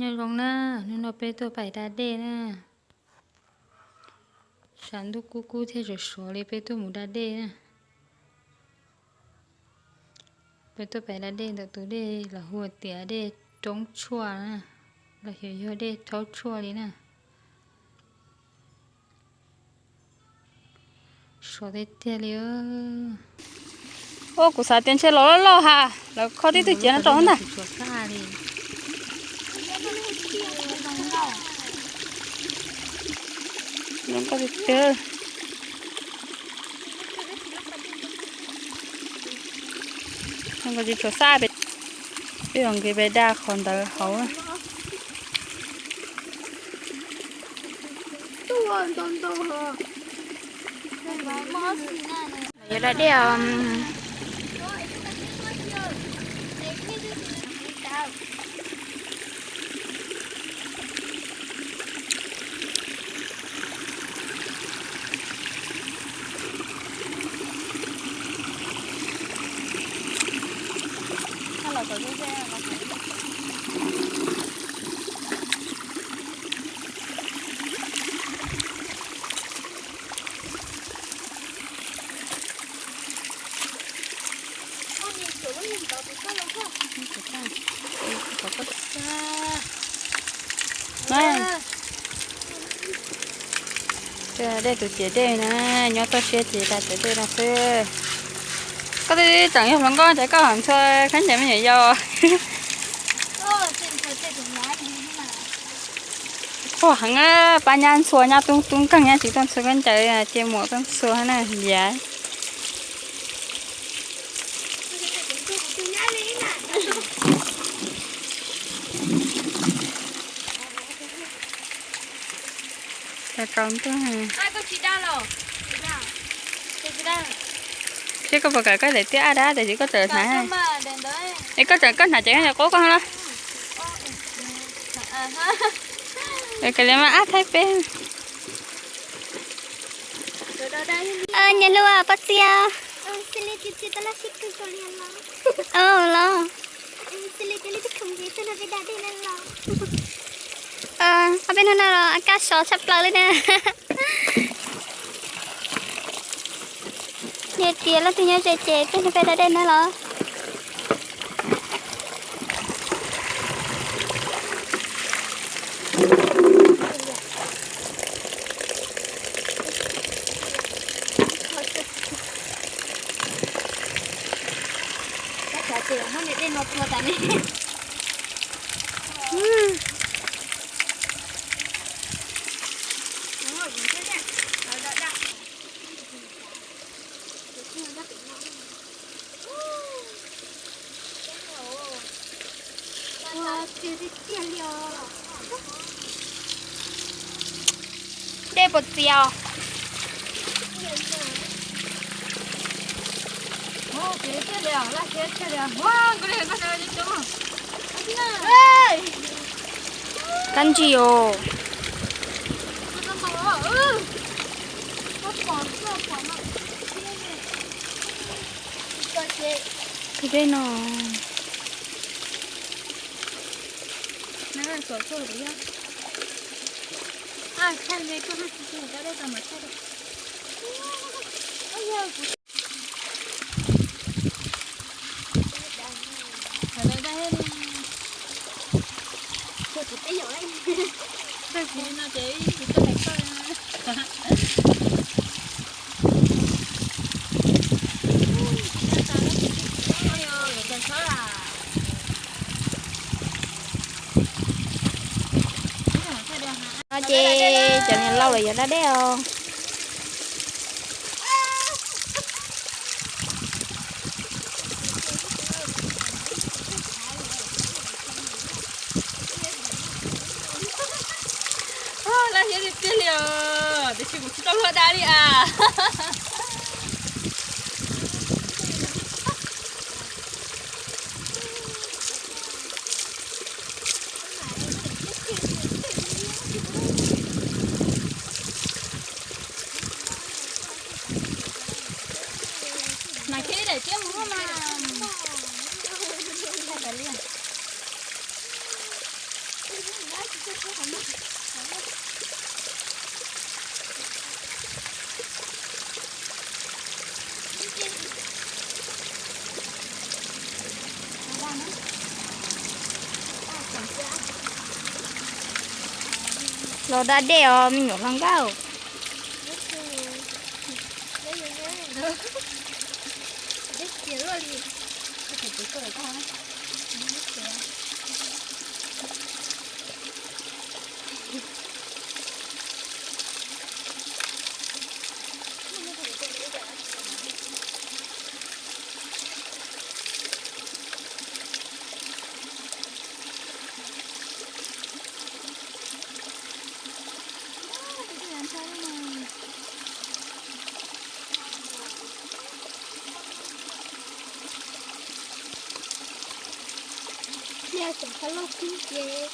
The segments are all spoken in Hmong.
Nyob zoo na, hnub no peb tuaj pais da dej na. Tshav ntuj kub kub thiab sov sov li peb tuaj mus da dej na. Peb tuaj pais da dej ntawm tus dej los hu tias dej Roob Tshuaj na, los yog yog dej Rhaub Tshuaj li na. Sov tiag tiag li. Ua kuv xav tias ntshe los loj loj ha, lawv kho tib tug ciav no rau ntag. Zoo nkauj tiag tiag. Zoo nkauj tsis tshua xaj peb, peb los nqis peb da qhov ntawd hauv. Yuav da dej os. Dej tus ciav dej na, nyob toj siab ces da ciav dej no xwb. Koj twb tseem yog hluas nkauj ces koj ho ntxhua khaub ncaws me nyuam yaus. Qhuav heev, pab nyab ntxhua nyab tub tub nkeeg nyab tsis tuaj ntxhua khaub ncaws, cia muam tuaj ntxhua na yav. Tau ntuj. Seb koj puas kam koj daim tiab ab dab tiam sis koj tseem hnav. Es koj tseem koj hnav ces koj qub koj los. Koj li mas ab thaib peb. Nyias hlub pab txiv. Los. Ob peb hnub no los kaj sov tshaj plaws li na. Yog tias leej twg nyob ze ces peb hnub peb da dej na los. Dej puas txias? Kab ntsig os. Tus dej no. Ces no ces ib ntsis tuaj hais koj. No ces cov niam laus lawm yog da dej os. Laj hiab tiag tiag li os, tiam sis kuv tsis tau luag da li as. Mas khiav ib daim tiab mus mas. Los da dej os me nyuam hluas nkauj. Tiag, tseem qhov loj kub ces.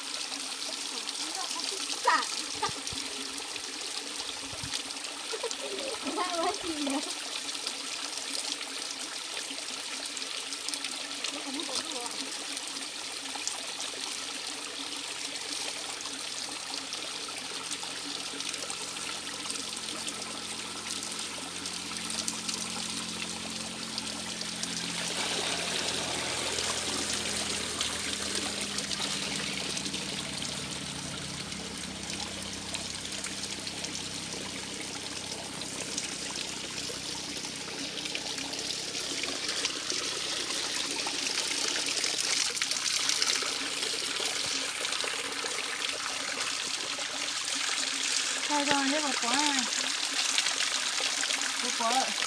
Thaij zoo thiab puas pom?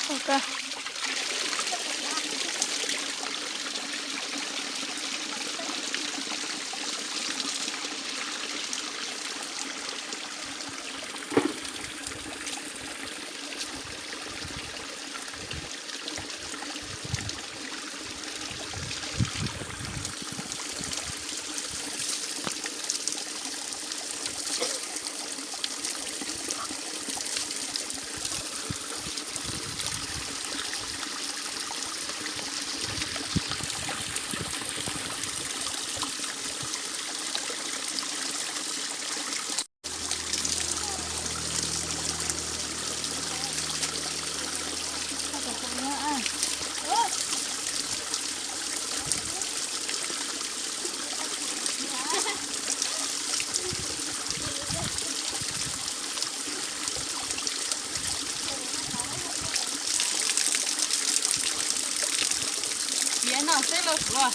Puas pom? Piav no xwb los kuv.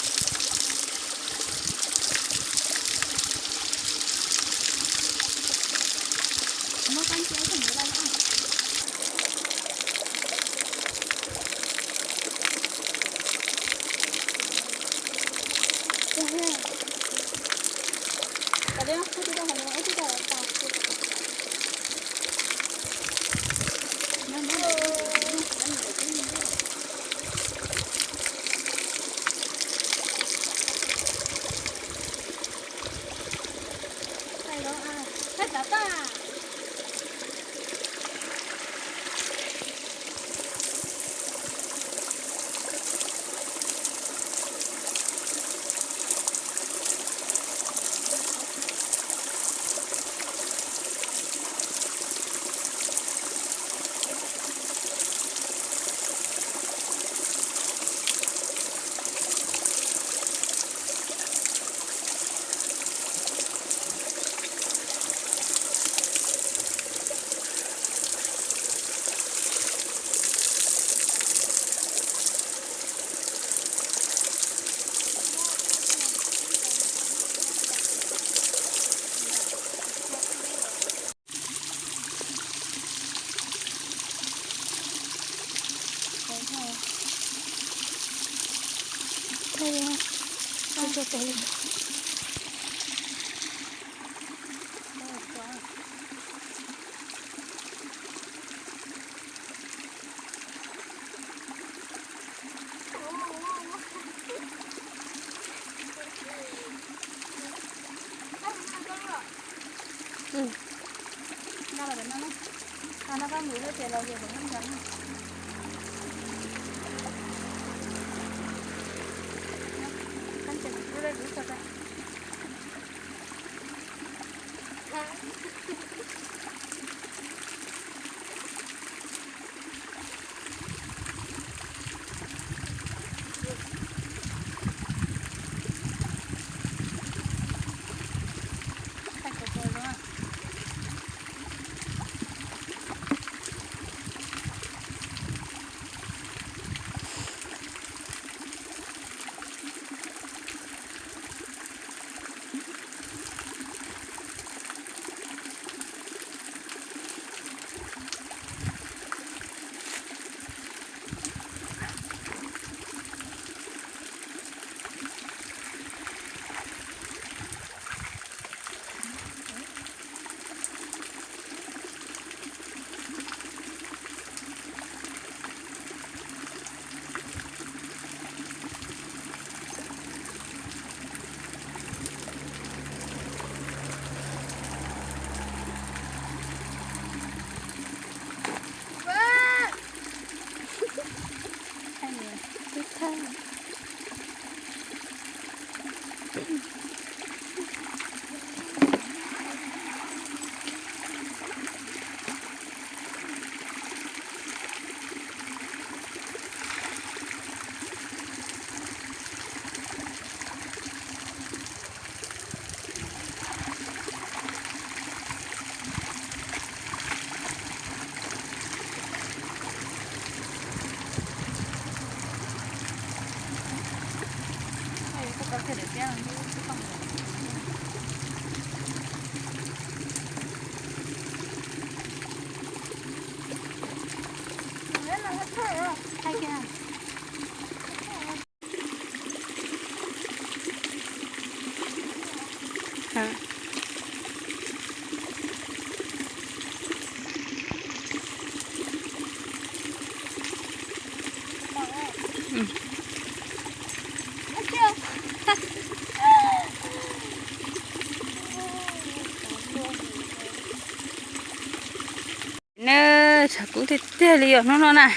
Nws tshav kub tiag tiag li os hnub no na.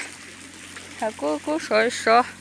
Tshav kub kub sov sov.